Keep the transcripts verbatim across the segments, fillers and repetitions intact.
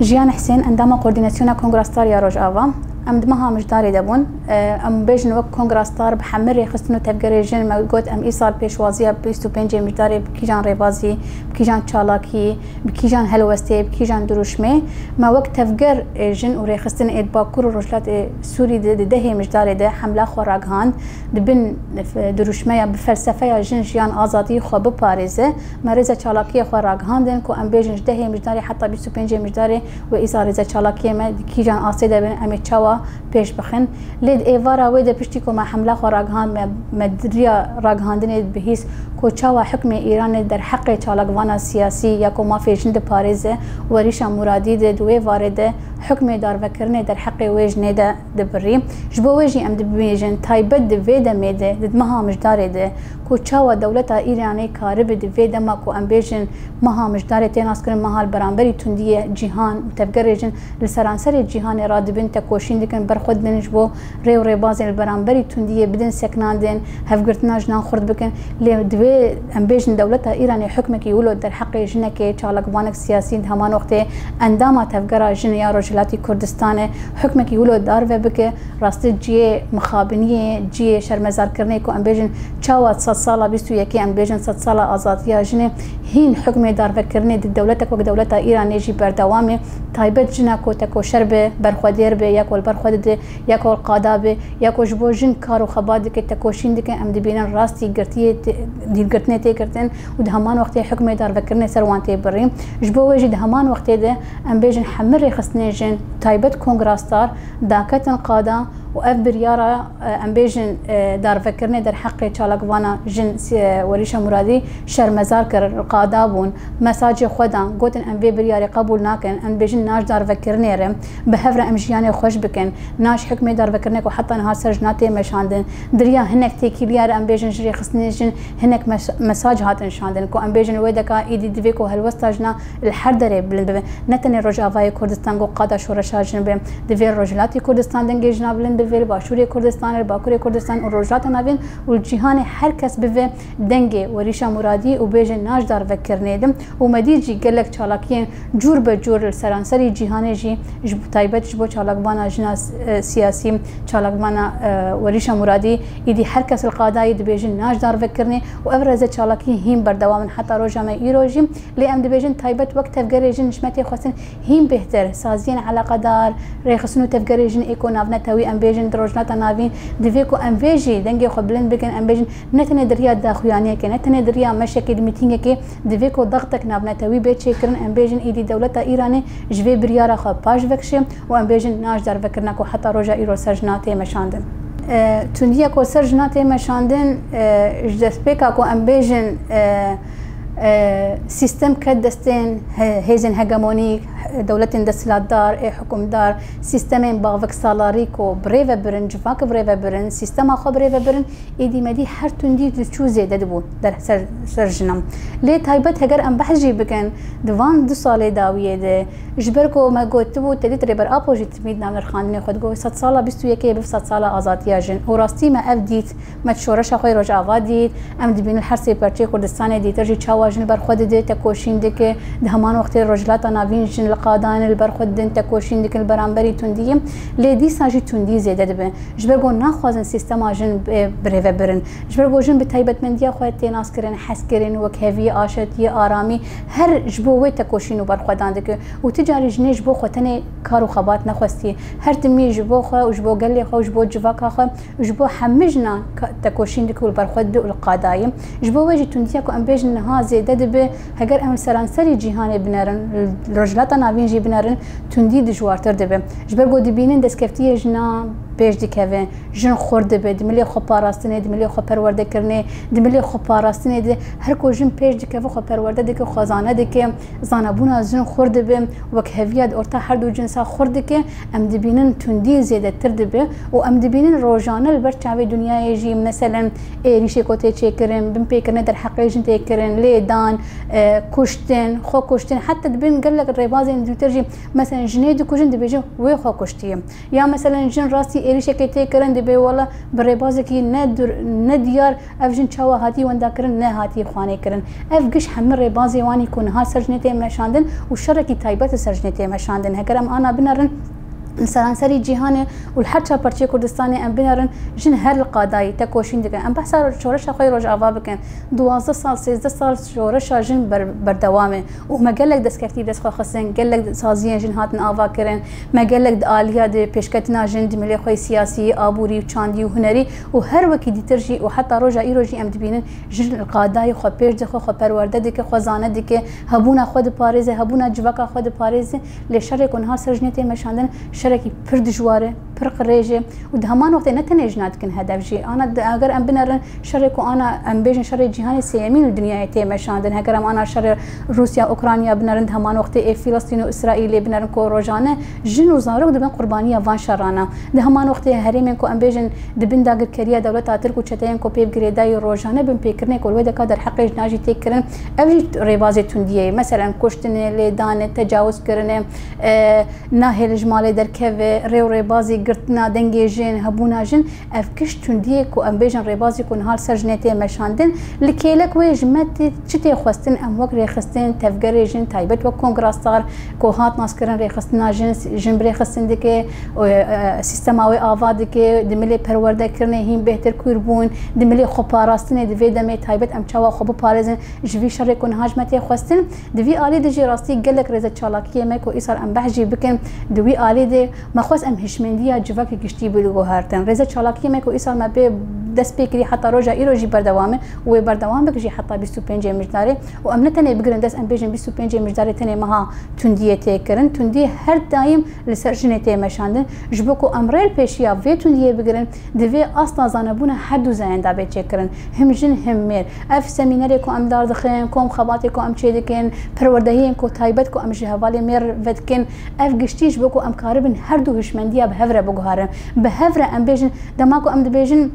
Jiyan Hisên, endama Koordînasyona Kongra Star ya Rojava. Em di meha Mijdarê de bûn. Em bêjin wek Kongra Star bi hemî rêxistin û tevgerê jin me got, em îsal pêşwaziya bîst û pêncê Mijdarê bi kîjan rêbazî, bi kîjan çalakî, bi kîjan helwestê, bi kîjan dirûşmê. Me wek tevger ê jin û rêxistin ê di Bakur û Rojhilatê Sûrî de di dehê Mijdarê de hemla xwe ragihand, di bin dirûşmeya bi felsefeya jin, jiyan, azadî xwe biparêze. Me rêze çalakiyê xwe ragihandin ku em bêjin ji dehê Mijdarê heta bîst û pêncê Mijdarê wê îsal rêze çalakiyê me di kîjan astê de bin, em ê çawa pêş bixin. Lê di êvara wê de piştî ku me hemla xwe ragihand, me, me di riya ragihandinê bihîst ku çawa hukmê Îranê derheqê çalakvana siyasî ya ku mafê jin diparêze û Werîşa Muradî de di wê varê de hukmê darvekirinê derheqê wê jinê de dibirî. Ji bo wê jî em dibêjin, taybet di vê demê de, di meha Mijdarê de, ku çawa dewleta Îranê karibe di vê dema ku em bêjin meha Mijdarê tê naskirin, meha li beramberî tundiyê cîhan û tevgerê jin li seranserê cîhanê radibin, tekoşîn dikin, berxwe didin ji bo rê û rêbazên li beramberî tundiyê bidin sekinandin, hevgirtina jinan xurt bikin. Lê divê em bêjin dewleta Îranê hukmekî wilo derheqê jinekê çalakvanek siyasî, di heman wextê endama Tevgera Jin ya Rojhilatî Kurdistanê hukmekî wilo darve bike, rastî cihê mixabiniyê, cihê şermezarkirinê ku em bêjin çawa sedsala bîst û yekê, em bêjin sedsala azadiya jinê, hîn hukmê darvekirinê di dewletek wek dewleta Îranê jî berdewam e. Taybet jina ku tekoşer be, berxwedêr be, ya ku li ber xwe dide, ya ku li qada be, ya ku ji bo jin kar û xebat dike, tekoşîn dike, em dibînin rastî girtiyê tê, dîlgirtinê tê girtin û di heman wextê hukmê darvekirinê ser wan tê birî. Ji bo wê jî di heman wextê de em bêjin hemî rêxistinên jin, taybet Kongra Star, daketin qada û ev biryara, e, em bêjin, e, darvekirinê derheqê çalakvana jin, si-, e, Werîşa Muradî şermezar kir, qada bûn, mesajê xwe dan, gotin, em vê biryarê qebûl nakin, em dibêjin naş darvekirinê re, bi hev re em jiyanê xweş bikin, naş hukmê darvekirinê ku heta niha ser jina tê meşandin. Di riya hinek têkiliya re em bêjin ji rêxistinê jin hinek mes-, mesaj hatin şandin ku em bêjin wê deka îdî divê ku helwesta jina li her derê bilind bibe. Ne tenê Rojavayê Kurdistan ku qada şoreşa jin be, divê Rojhilatê Kurdistan dengê jina bilind bibe, li Başûrê Kurdistan, li Bakurê Kurdistan û Rojhilata Navîn û li cîhanê her kes bibe dengê Werîşa Muradî û bêje naş darvekirinê de. Û me dî jî gelek çalakiyên cûr be cûr li seranserî cîhanê jî ji, taybet ji bo çalakvana jina s-, e, siyasî, çalakvana, e, Werîşa Muradî, îdî her kes li qadayî dibêjin naş darvekirinê û ev rêze çalakî hîn berdewam in heta roja me îro jî. Lê em dibêjin taybet wek tevgerê jin ji me tê xwestin hîn bêhtir, saziyên eleqedar, rêxistin û tevgerê jin ê ku navnetewî em bêjin di Rojhilata Navîn, divê ku em vê jî dengê xwe bilind bikin, em bêjin ne tenê di riya daxuyaniyekê, ne tenê di riya meşekê di mîtîngekê, divê ku dextek navnetewî bê çêkirin, em bêjin îdî dewleta Îranê ji vê biryara xwe paş vekişe û em bêjin naş darvekirina ku heta roja îro ser jina tê meşandin. E, tundiya ku ser jina tê meşandin, e, ji destpêka ku em bêjin, e, e, sîstem ket destên he-, hêzên hegemonîk, dewletên desthilatdar, ê hikûmdar, sîstemên bavek salarî ku bi rê ve birin, civak bi rê ve birin, sîstema xwe bi rê ve birin, êdî me dî her tundî diçû zêde dibû der ser, ser jinan. Lê taybet heger em behs jî bikin, di van du salê dawiyê de, ji ber ku me gotibû, te dît Rêber Apo jî timî di navnirxandinê xwe digot, sedsala bîst û yekê bibe sedsala azadiya jin. Û rastî me ev dît, me di şoreşa xwe yê Rojava dît, em dibînin her sê perçeyê Kurdistanê dîtir jî çawa jin li ber xwe dide, tekoşîn dike, di heman wextê Rojhilata Navîn jin li qadan li ber xwe didin, tekoşîn dikin li beramberî tundiyê. Lê dîsa jî tundî zêde dibe. Ji ber ku naxwazin sîstema jin bê birêvebirin. Ji ber ku jin bi taybetmendiya xwe tê naskirin, hezkirin, wekhevî, aşetiyê, aramî, her ji bo wê tekoşîn û berxwedan dike. Û ti carî jinê ji bo xwe tenê kar û xebat nexwestiye. Her timî ji bo xwe û ji bo gelê xwe û ji bo civaka xwe û ji bo hemî jinan ka-, tekoşîn dike û li ber xwe dibe û li qadayê. Ji bo wê jî tundiya ku em bêjin niha zêde dibe, heger em li seranserî cîhanê binerin, li Rojhilata Navîn jî binerin, tundî dijwartir dibe. Ji ber ku dibînin destkeftiyê jinan pêş dikeve. Jin xurt dibe, di milê xwe parastinê, di milê xwe perwerdekirinê, di milê xwe parastinê de her ku jin pêş dikeve, xwe perwerde dike, xwe zane dike, zanebûna jin xurt dibe, wekheviya di orta her du cinsa xurt dike, em dibînin tundî zêdetir dibe û em dibînin rojane li ber çavê dinyayê jî, meselen, êrîşê ku tê çêkirin, binpêkirinê derheqê jin tê kirin, lê dan, e, kuştin, xwe kuştin. Heta dibin gelek rêbazên dûtir jî, meselen, jinê dikujin, dibêjin, wê xwe kuştiye. Ya, meselen, jin rastî êrîşekê tê kirin, dibê, wela bi rêbazekî ne dur-, ne diyar ev jin çawa hatî wendakirin, ne hatî xwanê kirin. Ev giş hemî rêbazê wan î ku niha ser jinê tê meşandin û şerekî taybet li ser jinê tê meşandin. Heger em ana binerin, li seranserî cîhanê û li her çar parçeyê Kurdistanê em binerin, jin her li qadayî tekoşîn dikin. Em behsa şoreşa xwe yê Rojava bikin. Duwazdeh sal, sêzdeh sal şoreşa jin ber-, berdewam e û me gelek destkeftî bi dest xwe xistin, gelek saziyên jin hatin ava kirin, me gelek di aliya di pêşketina jin di milê xwe yê siyasî, aborî û çandî û hunerî û her wekî dîtir jî û heta roja îro jî em dibînin jin li qadayî xwe pêş dixwe, xwe perwerde dike, xwe zane dike, hebûna xwe diparêze, hebûna civaka xwe diparêze. Lê şerê ku niha ser jinê tê meşandin, şerekî pir dijwar e, pir qirêj e û di heman wextê ne tenê jina dikin hedef jî. Ana di, eger em binerin şerê ku ana em bêjin şerê cîhanê sêyemîn li dinyayê tê meşandin. Heger em ana şerê Rûsya, Ukrayna binerin, di heman wextê ê Filistîn û Îsraîlê binerin ku rojane jin û zarok dibin qurbaniya van şerana. Di heman wextê herêmên ku em bêjin di bin dagirkeriya dewleta Tirk û çeteyên ku pê bi girêdayî rojane binpêkirinê ku li wê deka derheqê jinan jî tê kirin, ev jî rêbazê tundiyê ye. Meselen, kuştinê, lêdanê, tecawizkirinê, e, nahêle ji malê derkeve, rê û rêbazê girtina dengê jin, hebûna jin, ev giş tundiyê ku em bêjin rêbazê ku niha li ser jinê tê meşandin, li kêlek wê ji me tê, çi tê xwestin, em wek rêxistin, tevgerê jin, taybet wek Kongra Star, ku hat naskirin rêxistina jin, jin bi rêxistin dike, û, e, sîstema wê ava dike, di milê perwerdekirinê hîn bêhtir kûr bûn, di milê xweparastinê di vê demê taybet em çawa xwe biparêzin ji vî şerê ku niha ji me tê xwestin. Di vî alî de jî rastî gelek rêze çalakiyê me ku îsal em behs jî bikin, di wî alî de me xwest em hişmendiya civakê giştî biguhertin. Rêze çalakiyê me ku îsal me pê dest pê kirî heta roja îro jî berdewam e û wê berdewam bike jî heta bîst û pêncê Mijdarê. Û em ne tenê bigirin dest, em bêjin bîst û pêncê Mijdarê tenê meha tundiyê tê kirin. Tundî her daîm li ser jinê tê meşandin. Ji bo ku em rê li pêşiya vê tundiyê bigirin, divê asta zanebûna her du zayenda bê çêkirin. Him jin, him mêr. Ev semînerê ku em dar dixin, kom xebatê ku em çêdikin, perwerdehiyên ku taybet ku em ji hevalê mêr vedikin, ev giştî ji bo ku em karibin her du hişmendiya bi hev re biguherin. Bi hev re em bêjin, dema ku em dibêjin,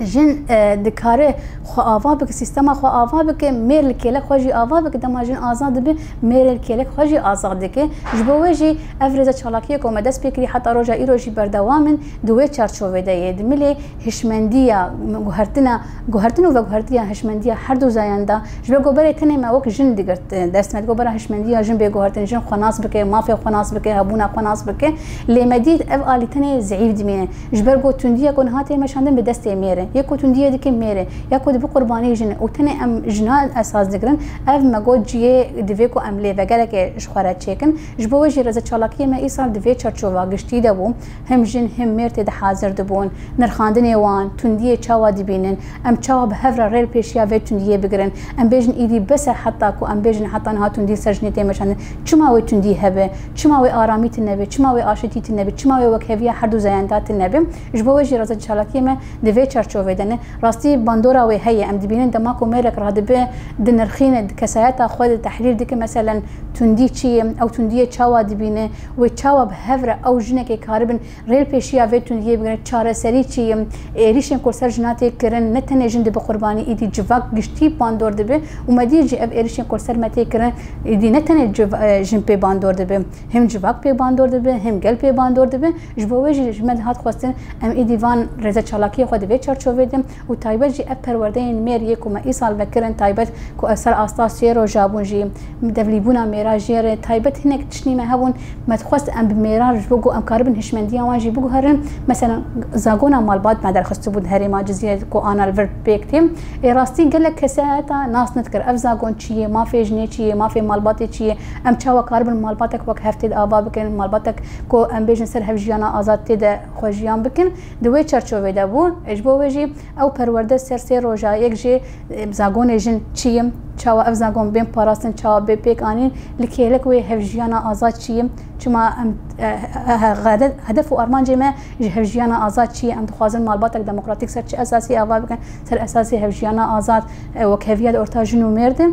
jin, e, dikare xwe ava bike, sîstema xwe ava bike, mêr li kêlek xwe jî ava bike, dema jin azad dibe, mêr li kêlek xwe jî azad dike. Ji bo wê jî ev rêze çalakiyê ku me dest pê kirî heta roja îro jî berdewam in, di wê çarçovê de yê. Di milê hişmendiya, guhertina, guhertin û veguhertiya hişmendiya her du zayan de, ji ber ku berê tenê me wek jin digirt, e, dest me, di ku bera hişmendiya jin bê guhertin, jin xwe nas bike, mafê xwe nas bike, hebûna xwe nas bike. Lê me dît ev alî tenê zeîf dimîne. Ji ber ku tundiya ku niha tê meşandin bi destê mêr e. Yê ku tundiye dike mêr e. Ya ku dibe qurbanî jin e. Û tenê em jina esas digirin. Ev me got cihê divê ku em lê vegereke ji xwe re çêkin. Ji bo wê jî rêze çalakiyê me îsal di vê çarçova giştî de bû. Him jin, him mêr tê de hazir dibûn. Nirxandinê wan, tundiyê çawa dibînin? Em çawa bi hev re rê li pêşiya vê tundiyê bigirin? Em bêjin îdî bes e heta ku em bêjin heta niha tundî ser jinê tê meşandin. Çima wê tundî hebe? Çima wê aramî tune be? Çima wê aşitî tune be? Çima wê wekheviya her du zayenda tune be? Ji bo wê jî rêze çalakiyê me di vê çarçovê de ne. Rastî bandora wê heye. Em dibînin dema ku mêrek radibe, dinirxîne, di kesayeta xwe de tehlîl dike. Meselen, tundî çi ye? Ew tundiyê çawa dibîne? Wê çawa bi hev re ew jinekê karibin rê li pêşiya vê tundiyê bigirin? Çareserî çi ye? Êrîşên ku li ser jina tê kirin, ne tenê jin dibe qurbanî, îdî civak giştî bandor dibe û me dî jî ev êrîşên ku li ser me tê kirin, îdî ne tenê civ-, e, jin pê bandor dibe, him civak pê bandor dibe, him gel pê bandor dibe. Ji bo wê jî ji me dihat xwestin em îdî van rêze çalakiyê xwe di vê çarçovê de û taybet jî ev perwerdeyên mêr yê ku me îsal vekirin, taybet ku ev ser asta sê roja bûn jî, devlîbûna mêra jê re, taybet hinek tiştî me hebûn, me dixwest em bi mêran ji bo ku em karibin hişmendiya wan jî biguherin. Mesela, zagona malbat me derxistibû di herêma Cizîrê ku ana li vir pêk tê. Ê rastî gelek kesayeta nas nedikir. Ev zagon çi ye, mafê jinê çi ye, mafê malbatê çi ye, em çawa karibin malbatek wek hev tê de ava bikin, malbatek ku em bêjin ser hevjiyana azad tê de xwe jiyan bikin. Di wê çarçovê de bû. Ji bo wê jî ew perwerde ser sê roja yek jê, e, zagonê jin çi ye, çawa ev zagon bên parastin, çawa bê pêk anîn, li kêlek wê hevjiyana azad çi ye, çima em, e, e, e, hede-, hedef û armancê me ji hevjiyana azad çi ye, em dixwazin malbatek demokratîk ser çi esasî ava bikin, ser esasê hevjiyana azad, e, wekheviya di orta jin û mêr de.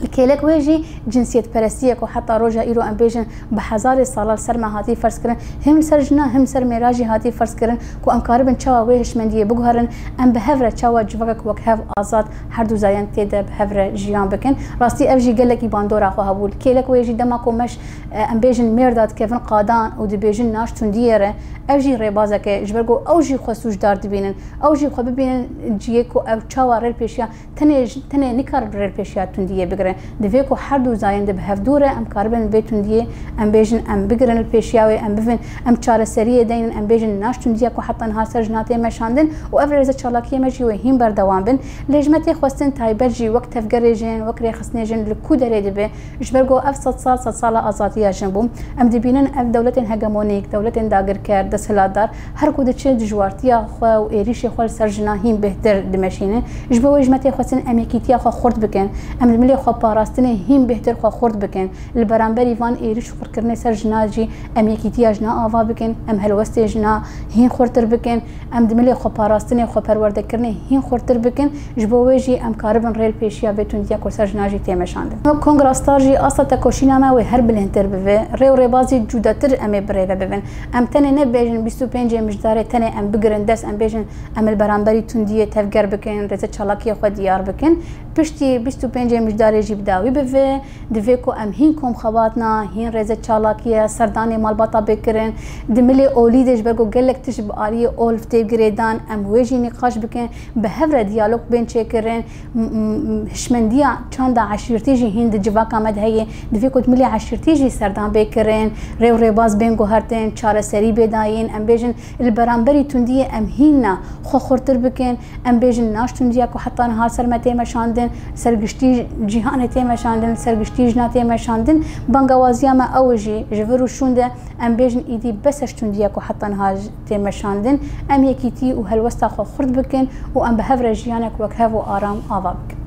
Kêlek wê jî cinsiyetperestî ye ku heta roja îro em bêjin bi hezarê sala li ser me hatî ferz kirin, him li ser jina him li ser mêra jî hatî ferz kirin ku em karibin çawa wê hişmendiyê biguherin, em bi hev re çawa civakek wek hev azad her du zayend tê de bi hev re jiyan bikin. Rastî ev jî gelekî bandora xwe hebû. Kêlek wê jî dema ku meş, e, em bêjin mêrda dikevin qadan û dibêjin naş tundiyê re, ev jî rêbazek e, ji ber ku ew jî xwe sûcdar dibînin. Ew jî xwe bibînin cihê ku ew çawa rê li pêşiya tenê ji, tenê nikar rê li pêşiya tundiyê bigirin. Divê ku her du zayend bi hevdû re em karibin vê tundiyê, em bêjin, em bigirin li pêşiya wê, em bivin, em çareseriyê deynin, em bêjin naş tundiya ku heta niha ser jina tê meşandin û ev rêze çalakiyê me jî wê hîn berdewam bin. Lê ji me tê xwestin taybet jî wek tevgerê jin, wek rêxistinê jin li ku derê dibe, ji ber ku ev sed sal, sed sala azadiya jin bû. Em dibînin ev dewletên hegemonîk, dewletên dagirker, desthilatdar, her ku diçin dijwartiya xwe û êrîşê xwe li ser jina hîn bêhtir dimeşînin. Ji bo wê ji me tê xwestin em yekîtiya xwe xurt bikin. Em li milê xwe parastinê hîn bêhtir xwe xurt bikin. Li beramberî van êrîş û xurtkirinê ser jina jî em yekîtiya jina ava bikin. Em helwestê jina hîn xurtir bikin. Em di milê xwe parastinê, xwe perwerdekirinê hîn xurtir bikin. Ji bo wê jî em karibin rê li pêşiya vê tundiya ku ser jina jî tê meşandin. Kongra Star jî asta tekoşîna me wê her bilindtir bibe. Rê û rêbazî cudatir em ê bi rê ve bibin. Em tenê nebêjin bîst û pêncê Mijdarê tenê em bigirin dest, em bêjin em li beramberî tundiyê tevger bikin, rêze çalakiyê xwe diyar bikin. Piştî bîst û pêncê Mijdarê jî bi dawî bibe. Divê ku em hîn komxebatna, hîn rêze çalakiye, serdanê malbata bê kirin. Di milê olî de ji ber ku gelek tişt bi aliyê olf tê girêdan, em wê jî nîqaş bikin. Bi hev re diyalog bên çêkirin. M-, m-, hişmendiya çanda eşîrtî jî hîn di civaka me de heye. Divê ku di milê eşîrtî jî serdan bê kirin, rê û rêbaz bên guhertin, çareserî bê dayîn. Em bêjin li beramberî tundiyê em hîn ne, xwe xurtir bikin. Em bêjin naş tundiya ku heta niha ser me tê meşandin, ser giştî cîhanê tê meşandin, ser giştî jina tê meşandin. Bangawaziya me ew e jî ji vir û şûn de em bêjin îdî bes e ji tundiya ku heta niha tê meşandin. Em yekîtî û helwesta xwe xurt bikin û em bi hev re jiyanek wek hev û aram ava bikin.